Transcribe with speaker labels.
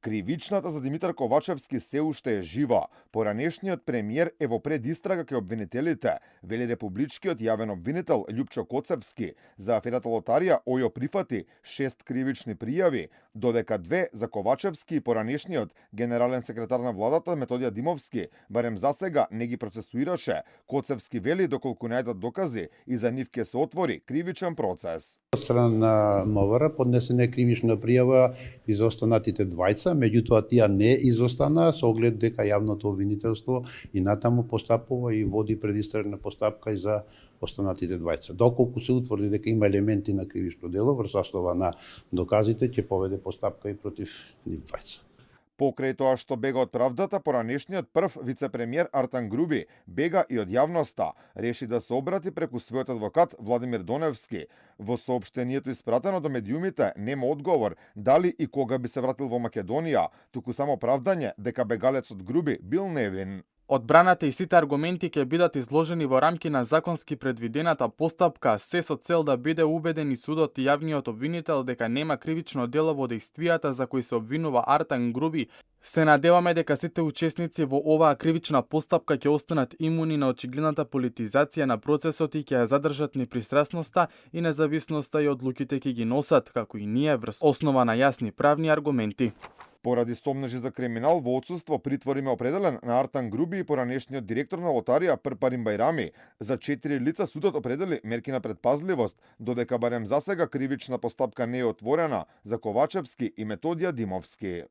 Speaker 1: Кривичната за Димитар Ковачевски се уште е жива. Поранешниот премиер е во предистрага кај обвинителите, вели републичкиот јавен обвинител Љупчо Коцевски. За аферата Лотарија ОЈО прифати 6 кривични пријави, додека 2 за Ковачевски и поранешниот генерален секретар на владата Методија Димовски барем засега не ги процесуираше. Коцевски вели доколку најдат докази и за нив ќе се отвори кривичен процес.
Speaker 2: Од страна на МВР поднесена е кривична пријава и за останатите двајца, меѓутоа тие не изостана со оглед дека јавното обвинителство и натаму постапува и води предистражна постапка и за останатите двајца. Доколку се утврди дека има елементи на кривично дело врз основа на доказите, ќе поведе постапка и против нив двајца.
Speaker 1: Покрај тоа што бега од правдата, поранешниот прв вице-премиер Артан Груби бега и од јавноста. Реши да се обрати преку својот адвокат Владимир Доневски. Во соопштението испратено до медиумите нема одговор дали и кога би се вратил во Македонија, туку само правдање дека бегалецот Груби бил невин.
Speaker 3: Одбраната и сите аргументи ќе бидат изложени во рамки на законски предвидената постапка, се со цел да биде убеден и судот и јавниот обвинител дека нема кривично дело во дејствијата за кои се обвинува Артан Груби. Се надеваме дека сите учесници во оваа кривична постапка ќе останат имуни на очигледната политизација на процесот и ќе ја задржат непристрасноста и независноста и одлуките ќе ги носат, како и ние врз основа на јасни правни аргументи.
Speaker 1: Поради сомнежи за криминал во отсуство притвор им е определен на Артан Груби и поранешниот директор на Лотарија Прпарин Бајрами. За 4 лица судот определи мерки на предпазливост, додека барем засега кривична постапка не е отворена за Ковачевски и Методија Димовски.